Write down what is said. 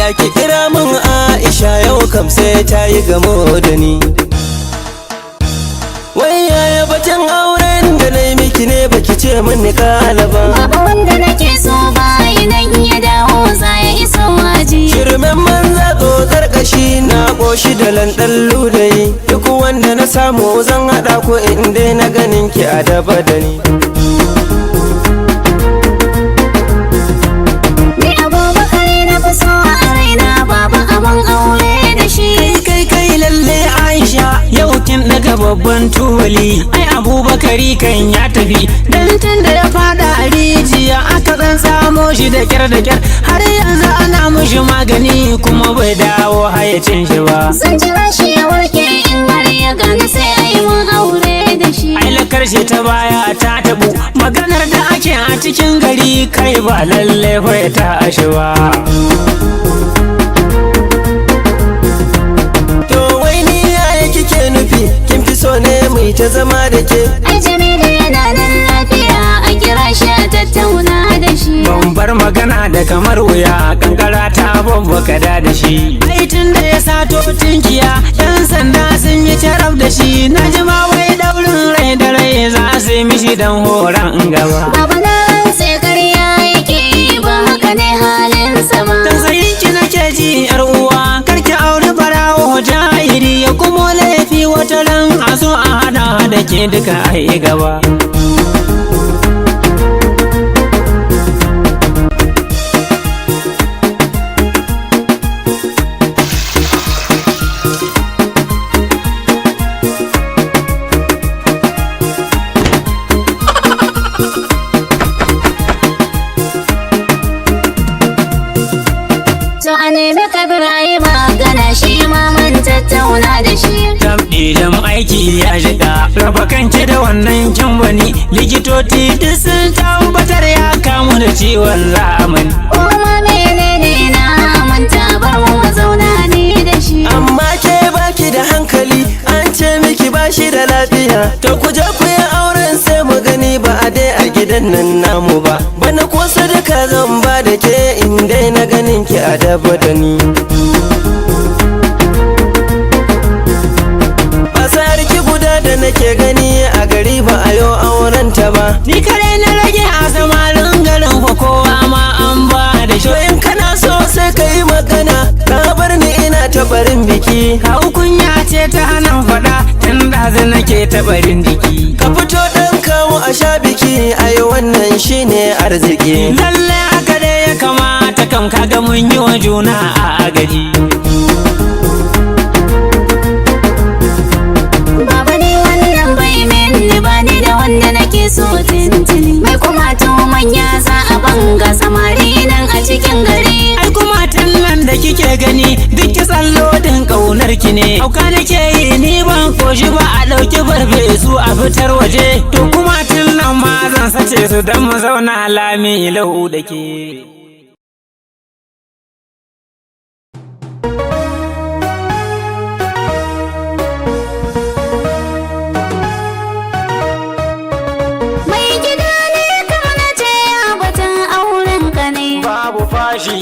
Hajiya, ki kira min Aisha, yau kam sai ta yi gamo da ni. Wai yaya batun auren da na yi miki ne, baki ce min kala ba? Baba, wanda nake so ba idan ya dawo za ya iso waje. Shirmen manza, tsotsar kashi, na ƙoshi da lanɗan ludayi. Duk wanda na samu zan haɗa ku in dai na ganin ki a daba da ni. Ni Abubakar na fi so a raina, baba, abin aure da shi. Kai kai kai, lalle Aisha, yau kin daga babban tubali. Ai Abubakari kan ya tafi, dan tun da ya fada a rijiya aka zan samo shi da kyar da kyar, har yanzu ana mushi magani kuma bai dawo hayacin shi ba. Zan jira shi ya warke, in har ya gane sai a yi mun aure da shi. Ai lakar shi ta baya ta tabu, maganar da ake a cikin gari, kai ba lalle fa ya tashi ba. To wai ni yaya kike nufi? Kin fi so ne mu ta zama da ke? Ai Jamilu yana nan lafiya, a kira shi a tattauna da shi. Ban bar magana da kamar wuya, kankara ta babbaka da da shi. Ai tun da ya sato tinkiya, yan sanda sun yi carab da shi. Na ji ma wai daurin rai da rai za su yi mishi dan horon gaba. Baba, na rantse ƙarya yake yi, ba haka ne halinsa ba. Tausayin ki nake ji, yar uwa, karki auri barawo jahiri ya kuma laifi, wata ran a so a hada da ke duka ai gaba. To a nemi Kabir a yi magana, shi ma mun tattauna da shi. Tabɗilan aiki ya shiga, raba kanki da wannan kyambani, likitoci duk sun tabbatar ya kamu da ciwon zamani. Kuma menene, na manta, bar mu mu zauna ni da shi. Amma ke baki da hankali, an ce miki bashi da lafiya. To ku je ku yi auren sai mu gani, ba a dai a gidan nan namu ba. Bana ko sadaka zan ba da ke in dai na ganin ki a daba da ni. Fasarki guda da nake gani a gari ba a yo auren ta ba. Ni kare na rage a samarin garin fa, kowa ma an ba da shi. To in kana so sai ka yi magana, ka bar ni ina ta barin biki. Hau kunya ce ta hana faɗa, tun ɗazu nake ta barin jiki. Ka fito ɗan kawo a sha biki, ai wannan shine arziki. Lalle haka dai ya kamata kam, kaga mun yi wa juna a agaji. Baba, ni wannan bai minni ba, ni da wanda nake so tintini. Mai kuma to manya za a banga samari nan a cikin gari. Ai kuma nan da kike gani duk kitsan lodin kaunar ki ne. Hauka nake yi ni, ban koshi ba, a ɗauki farfesu a fitar waje. To kuma nan ma zan sace su don mu zauna lami lau da ke. Mai gida, ne kama na ce ya batun auren ka ne. Babu fashi.